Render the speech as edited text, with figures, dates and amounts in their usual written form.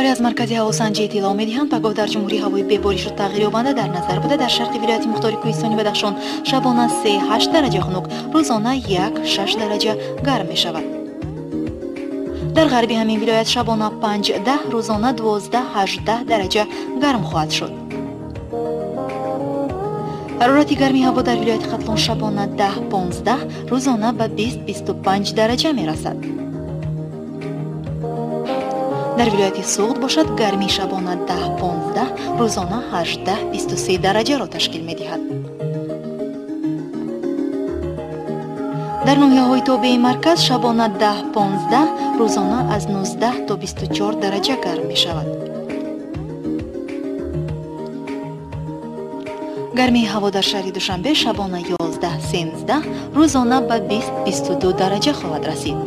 Тавре аз маркази ҳавосанҷӣ иттилоъ медиҳанд, пагоҳ дар ҷумҳурӣ ҳавои беборишу тағйирёбанда дар назар буда, дар шарқи вилояти мухтори кӯҳистони Бадахшон шабона 3-8 дараҷа хунук, рӯзона 1-6 дараҷа гарм мешавад. Дар ғарби ҳамин вилоят шабона 5-10, рӯзона 12-18 дараҷа гарм хоҳад шуд. Ҳарорати гарми ҳаво дар вилояти Хатлон шабона 10-15, рӯзона ба 20-25 дараҷа мерасад. Дар вилояти Суғд бошад, гармӣ шабона 10-15, рӯзона 18-23 дараҷаро ташкил медиҳад. Дар ноҳияҳои тобеи марказ шабона 10-15, рӯзона аз 19 то 24 дараҷа гарм мешавад. Гармии ҳаво дар шаҳри Душанбе шабона 11-13, рӯзона ба 20-22 дараҷа хоҳад расид.